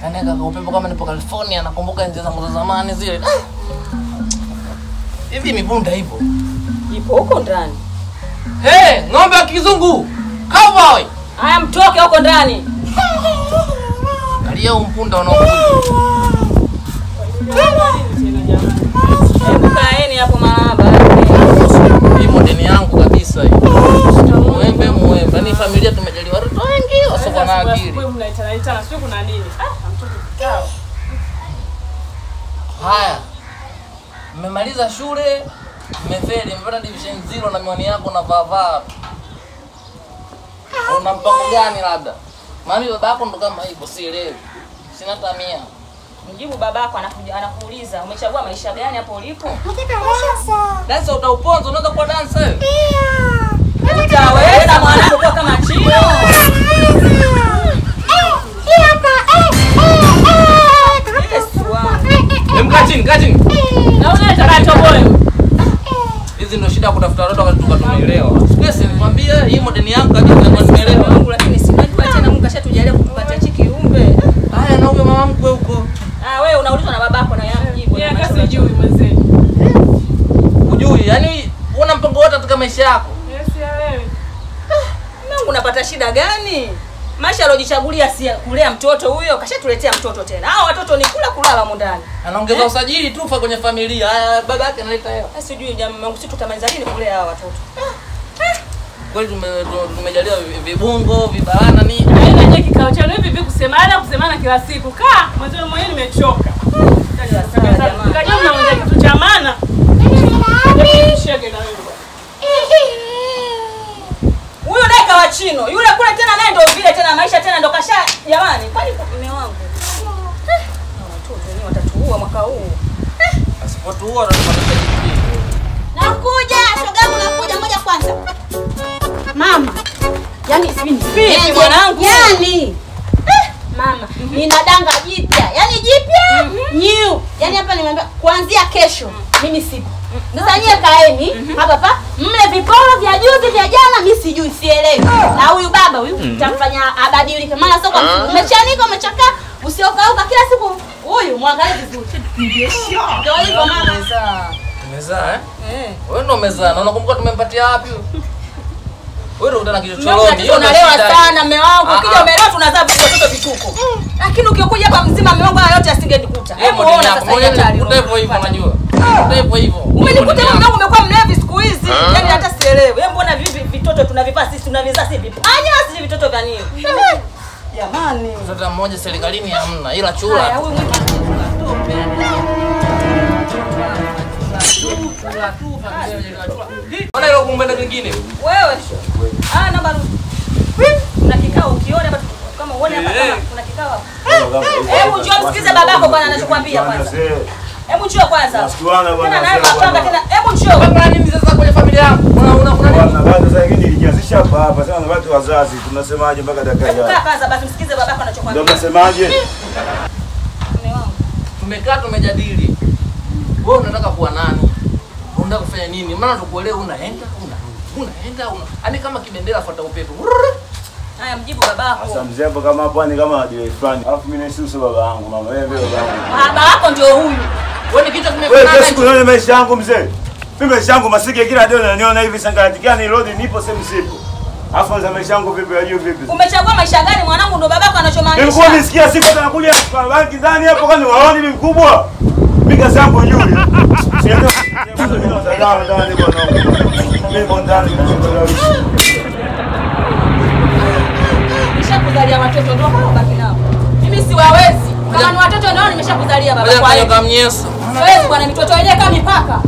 Yaani kaka upepo kama nipo California, nakumbuka enzi zangu za zamani zile. Hivi mibunda ipo? Ipo huko ndani. Hey, ng'ombe wa kizungu. Cowboy. Haya mtoke huko ndani. Angalia umpunda unaokuja. Hebu kaeni hapo maraba. Hii modeni yangu kabisa hii. Muembe muembe. Yaani familia tumejaliwa watoto wengi wasio na akili. Wewe mnaitana itana sio kuna nini? Ah, mtoto kikao. Haya. Mmemaliza shule, mmefeli, mmepata division 0 na miwani yako na vaa. Una mpango gani labda? Mami babako ndo kama hivyo, sielewi. Sina hata mia. Mjibu babako anakuuliza umechagua maisha gani hapo ulipo? Nataka dansa. Dansa utauponza, unaweza kuwa dansa wewe? Ndio. Utaweza mwanangu kuwa kama Chino? Hii hapa. Kaa chini, kaa chini. Naona atakatoboe. Hizi ndio shida kutafuta watoto wakati tumeelewa. Sisi nikwambia hii modeni yangu kabisa ndio nimeelewa. Mungu lakini si unajua tena Mungu kashatujalia kutupatia hiki kiumbe. Haya na huyo mama mkwe huko. Ah wewe unaulizwa na babako na yeye mjibu. Yeye kasijui mzee. Hujui, yani una mpango wote katika maisha yako. Yes ya wewe. Mungu unapata shida gani? Maisha aliojichagulia si kulea mtoto huyo, kashatuletea mtoto tena. Hao watoto ni kula kulala huko ndani. Anaongeza usajili tufa kwenye familia. Haya baba yake analeta hela. Sasa sijui jamaa wangu sisi tutamaliza lini kulea hao watoto. Kweli tumejaliwa vibungo, vibalana ni. Haina je kikao cha leo hivi kusemana kusemana kila siku. Kaa mwanzo mwenyewe nimechoka. Kajua mnaongea kitu cha maana. Shege na wewe. Huyo naye kawa Chino, yule kule tena naye ndio vile tena maisha tena ndo kasha jamani. Kwani mume wangu? Watoto wenyewe watatuua mwaka huu. Asipotuua tutapata kipi? Nakuja, shogangu nakuja moja kwanza. Mama. Yaani vipi mwanangu? Yaani mama, ninadanga jipya. Yaani jipya new. Yaani hapa nimeambia kuanzia kesho mimi sipo. Sasa nyie kaeni hapa pa mle viporo vya juzi vya jana mimi sijui sielewi. Na huyu baba huyu tutamfanya abadilike. Maana sio kwa umechanika umechakaa usiokauka kila siku huyu muangalie vizuri. Ndio hivyo mama. Umezaa eh? Wewe ndio umezaa. Na unakumbuka tumempatia wapi huyu? Wewe unataka kichochoroni. Unalewa sana mume wangu. Ukija umelewa tunazaa watoto vituko. Lakini ukikuja hapa mzima mume wangu haya yote asingenikuta. Hebu ona sasa hatari. Hivyo hivyo unajua. Hivyo hivyo. Umenikuta mume wangu umekuwa mlevi siku hizi. Yaani hata sielewi. Wewe mbona vipi vitoto tunavivaa sisi tunavizaa sisi vipanya sisi vitoto vya nini? Jamani. Mtoto mmoja serikalini hamna ila chura. Haya huyu mwingine Ona ile kumbenda kingine. Wewe. Ah namba kuna kikao ukiona hapa kama uone hapa kama kuna kikao hapa. Hebu njoo msikize babako bwana anachokuambia kwanza. Hebu njoo kwanza. Nasikiana bwana. Tena naye mapanga tena. Hebu njoo. Baba nini sasa kwenye familia yangu? Una kuna nini? Bwana sasa hivi nilijianzisha hapa hapa. Sasa watu wazazi tunasemaje mpaka dakika Hebu kaa hii? kwanza basi msikize babako anachokuambia. Ndio mnasemaje? Mume wangu. Tumekaa tumejadili. Wewe unataka kuwa nani? Unataka kufanya nini? Maana tukuelewe unaenda unaenda una. Yaani kama kibendera fuata upepo. Haya mjibu babako. Sasa mzee hapo kama hapo ni kama hadithi fulani. Alafu mimi nahisi uso baba yangu mama. Wewe vile baba yangu. Baba yako ndio huyu. Wewe ni kichwa Wewe kimefanana. siku unaona maisha yangu mzee. Mimi maisha yangu masike kila leo unaniona hivi sangarati gani road nipo sehemu sipo. Alafu za maisha yangu vipi yajue vipi? Umechagua maisha gani mwanangu ndio babako anachomaanisha? Nilikuwa nisikia siku anakuja kwa banki ndani hapo kwani waoni ni mkubwa. Mimi kazi yangu juu. Sienda ndani bwana. Mimi ndani Nimeshakuzalia watoto ndio hao baki nao. Mimi siwawezi. Kama ni watoto nao nimeshakuzalia baba kwa hiyo. Kama Siwezi bwana mitoto wenyewe kama mipaka.